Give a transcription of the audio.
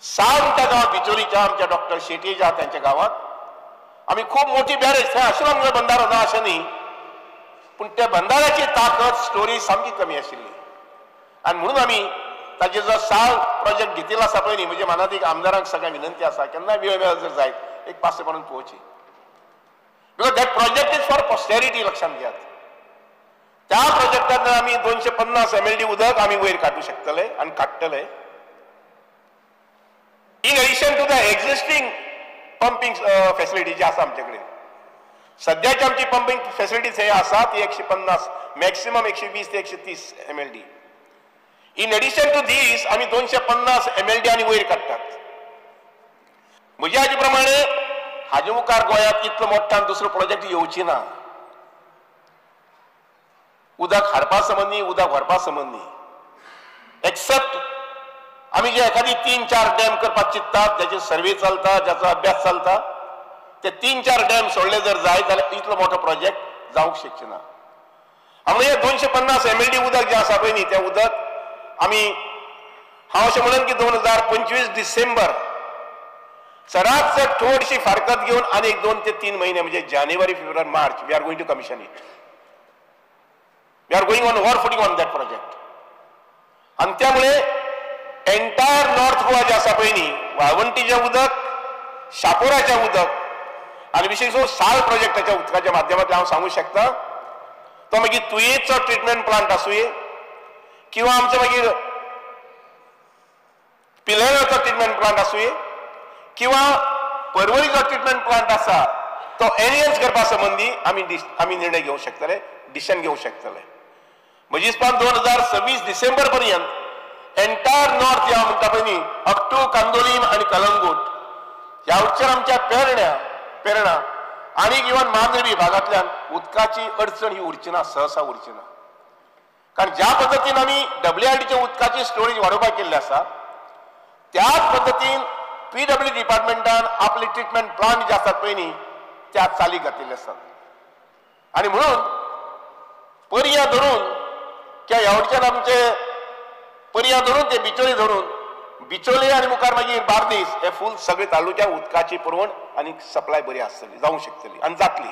साल त्या गांवात बिचोलीच्या आमच्या डॉक्टर शेट्ये ज्या त्यांच्या गांवात आमी खूब मोठी बॅरेज थंय आशिल्लो आमचो बंधारो ना अशें न्ही, पूण त्या बंधाऱ्याची ताकद स्टोरेज सामकी कमी आशिल्ली आनी म्हणून आमी ताजेर जो साल प्रोजेक्ट घेतिल्लो आसा पळय न्ही, म्हणजे मानादीक आमदारांक सगळ्यांक विनंती आसा केन्ना वेळ मेळत जर जायत एक पासे म्हणून पळोवची, because that project is for posterity. लक्षांत घेयात, त्या प्रोजेक्टांतल्यान आमी 250 MLD उदक आमी वयर काडूं शकतले आनी काडटले, in addition to the existing pumping facility जी आसा आमचे कडेन. सद्याची आमची पंपिंग फॅसिलिटी थंय आसा ती 150 मॅक्सिमम 120 ते 130 MLD. In addition to these आमी 250 MLD आनी वयर काडटात. म्हज्या हाजे प्रमाणे हाजे मुखार गोंयांत इतलो मोठ्यान दुसरो प्रोजेक्ट येवची ना. उदक हाडपा संबंदी, उदक व्हरपा संबंदी, एक्सेप्ट आमी जे एखादी 3-4 डॅम करपाक चिंततात, ज्याचे सर्वे चलता, ज्याचो अभ्यास चलता, ते 3-4 डॅम सोडले जर जाय जाल्यार इतलो मोठो प्रोजेक्ट जावंक शकचे ना. आमी हे 250 MLD उदक जें आसा पळय न्ही, तें उदक आमी हांव अशें म्हणन की 2025 डिसेंबर चडात चड थोडीशी फारकत घेवन आनी एक 2 ते 3 महिने म्हणजे जानेवारी, फेब्रुवारी, मार्च we are going to commission it. We are going on war footing on that project. आनी त्यामुळे एंटायर नॉर्थ गोवा जे आसा पळय न्ही, वाळवंटीचें उदक, शापोराचें उदक आनी विशेश करून साल प्रोजेक्टाच्या उदकाच्या माध्यमांतल्यान हांव सांगूंक शकता, तो मागीर तुयेचो ट्रिटमेंट प्लांट आसुये किंवा आमचो मागीर पिलेराचो ट्रिटमेंट प्लांट आसुये किंवा परवरीचो ट्रिटमेंट प्लांट आसा तो एनहेन्स करपा संबंदी आमी निर्णय घेवंक शकतले, डिसिशन घेवंक शकतले. म्हजी हिसपान 2026 डिसेंबर पर्यंत एंटायर नॉर्थ ह्या म्हणटा पळय न्ही, अप टू कांदोलीम आनी कलंगूट ह्या वटच्यान आमच्या पेरण्या आनी इवन मांद्री भागांतल्यान उदकाची अडचण ही उरची ना, सहसा उरची ना. कारण ज्या पद्दतीन आमी WRDच्या उदकाची स्टोरेज वाडोवपाक केल्ली आसा त्याच पद्दतीन PW डिपार्टमेंटान आपले ट्रिटमेंट प्लांट जे आसात पळय न्ही त्या चालीक घातिल्ले आसात. आनी म्हणून पर्या धरून किंवा ह्या वटच्यान आमचे पर्या धरून ते बिचोली धरून बिचोली आनी मुखार मागीर बार्देस हे फूल सगळे तालुक्या उदकाची पुरवण आनी सप्लाय बरी आसतली, जावंक शकतली आनी जातली.